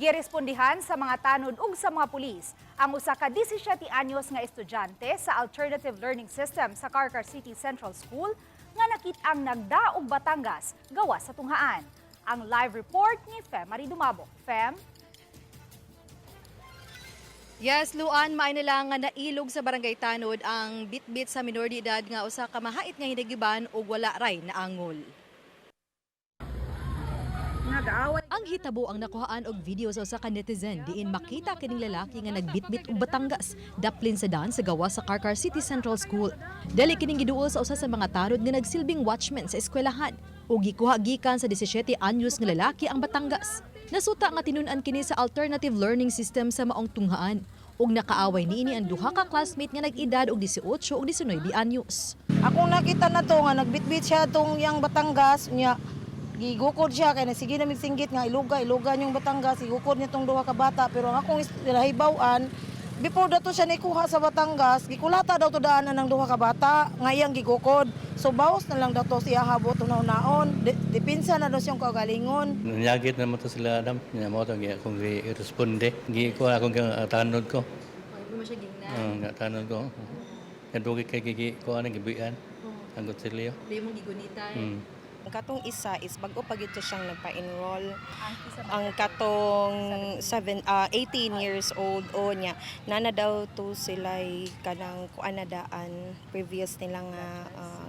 Girespondihan sa mga tanod ug sa mga pulis ang usa ka 17 anyos nga estudyante sa Alternative Learning System sa Carcar City Central School nga nakit-ang nagdaog batangas gawas sa tunghaan. Ang live report ni Fem Marie Dumabok. Fem? Yes, Luan, maay na lang nga nailog sa Barangay Tanod ang bitbit sa minor de edad nga usa ka mahait nga hinagiban ug wala ray naangol. Ang hitabo ang nakuhaan og video sa usa ka netizen diin makita kining lalaki nga nagbitbit og batangas daplin sa daan sa gawas sa Carcar City Central School. Dali kining giduol sa usa sa mga tanod nga nagsilbing watchman sa eskwelahan ug gikuha gikan sa 17 anyos nga lalaki ang batangas. Nasuta nga tinun-an kini sa alternative learning system sa maong tunghaan ug nakaaway niini ang duha ka classmate nga nag-edad og 18 ug 19 anyos. Akong nakita na to nga nagbitbit siya tong yang batangas niya, gigukod siya kay sige na singgit nga iluga iluga yung batangas, gigukod niya tong duha ka bata. Pero ang akong nahibaw-an, before dato siya nikuha sa batangas, gikulata daw to daan ang duha ka bata nga iyang gigukod. So bawas na lang daw to siya habot naon, depensa na daw siyang kaugalingon. Nanyagit naman to sila, Adam. Nya mo to gi akong gi-responde. Gi ko akong tanod ko. Nga tanod ko. Kadugi kay gi ko ana gibuyan. Ang kutsilyo. Di mo gigunita. Ang katong isa is bago pa gito siyang nagpa-enroll. Ang katong 7 18 years old o niya nana daw to sila kanang kuan na daan previous nila nga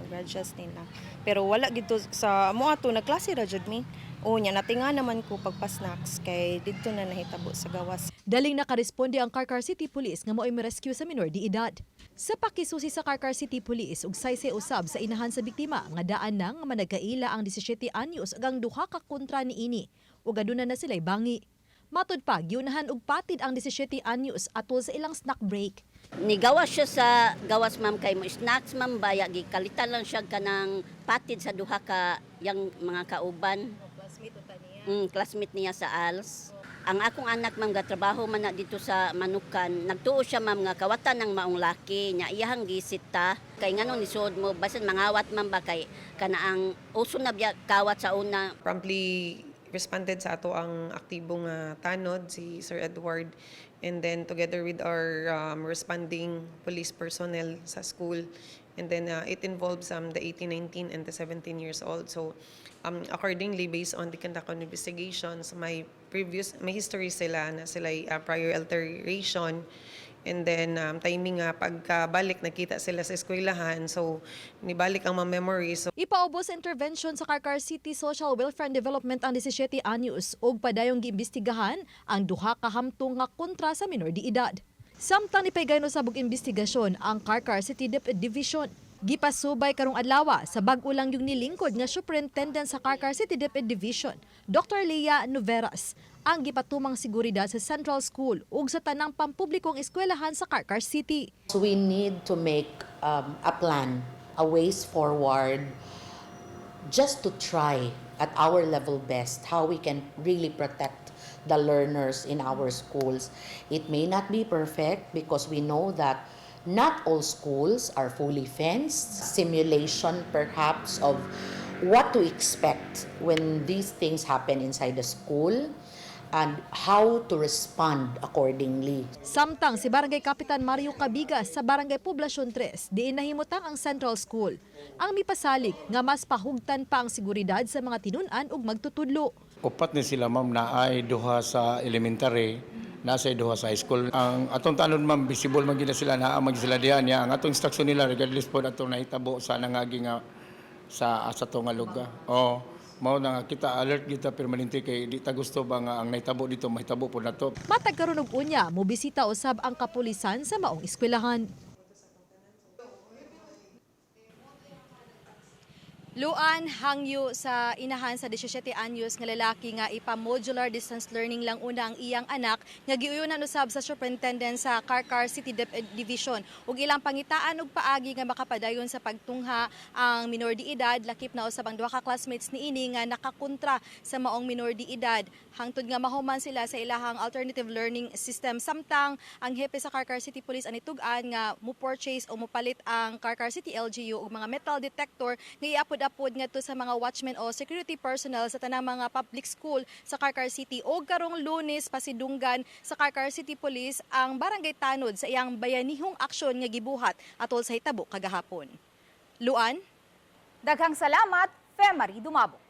graduates nila. Pero wala gito sa mo ato nagklase ra jud mi. O niya natinga naman ko pagpa-snacks kay didto na nahitabo sa gawas. Daling nakaresponde ang Carcar City Police nga mo'y rescue sa minor de edad. Sa pakisusi sa Carcar City Police ug saysay usab sa inahan sa biktima nga daan na nga managkaila ang 17 anyos ug ang duha ka kontra niini ug aduna na sila'y bangi. Matud pa, giunahan og patid ang 17 anyos atol sa ilang snack break. Nigawas siya sa gawas, ma'am, kay mo snacks, ma'am, baya gikalitan lang siya kanang patid sa duha ka yang mga kauban. Classmate niya sa ALS. Ang akong anak, ma'am, gatrabaho man na dito sa Manukan. Nagtuo siya, ma'am, nga kawatan ng maong laki nya iyahang gisita kay ngano nisuod mo basin mangawat, ma'am, ba kay kanaang uso na biya kawat sa una. Promptly responded sa ato ang aktibo nga tanod, si Sir Edward, and then together with our responding police personnel sa school. And then it involves the 18, 19 and the 17 years old. So accordingly, based on the conduct of investigations, may previous, may history sila na sila prior alteration. And then timing nga pagkabalik nakita sila sa eskwelahan, so nibalik ang mga memories. So Ipaubos sa intervention sa Carcar City Social Welfare and Development ang 17 anyos ug padayong giimbestigahan ang duha ka hamtong nga kontra sa minor de edad. Samtang nipaygayon usab og investigasyon ang Carcar City DepEd Division. Gipasubay karong adlaw sa bag-o lang yung nilingkod nga superintendent sa Carcar City DepEd Division, Dr. Leah Noveras, ang gipatumang seguridad sa Central School ug sa tanang pampublikong eskwelahan sa Carcar City. So we need to make a plan, a ways forward, just to try at our level best how we can really protect the learners in our schools. It may not be perfect because we know that not all schools are fully fenced. Simulation perhaps of what to expect when these things happen inside the school and how to respond accordingly. Samtang si Barangay Kapitan Mario Cabigas sa Barangay Poblacion 3, diin nahimutang ang Central School. Ang mipasalig nga mas pahugtan pa ang seguridad sa mga tinun-an ug magtutudlo. Upat ni sila, ma'am, na ay duha sa elementary, nasa duha sa high school. Ang atong tanod, ma'am, visible man gid na sila, naa man gid sila diha niya. Ang atong instruction nila regardless po atong nahitabo sa nangagi nga sa ato nga lugar. Oh, mao na nga kita alert kita permanente kay di ta gusto ba nga ang nahitabo dito mahitabo po nato. Matag karon og unya, mobisita usab ang kapulisan sa maong eskwelahan. Luan, hangyo sa inahan sa 17 anyos nga lalaki nga ipa-modular distance learning lang una ang iyang anak nga giuyunan usab sa superintendent sa Carcar City DepEd Division ug ilang pangitaan og paagi nga makapadayon sa pagtungha ang minor de edad, lakip na usab ang duha ka classmates niini nga nakakontra sa maong minor de edad, hangtod nga mahuman sila sa ilahang alternative learning system. Samtang ang hepe sa Carcar City Police anitug-an nga mo purchase o mopalit ang Carcar City LGU og mga metal detector nga iapod pagpasagap pod ngadto sa mga watchmen o security personnel sa tanang mga public school sa Carcar City. O karong Lunes, pasidunggan sa Carcar City Police ang barangay tanod sa iyang bayanihong aksyon nga gibuhat atol sa hitabo kagahapon. Luan? Daghang salamat, Femary Dumabo.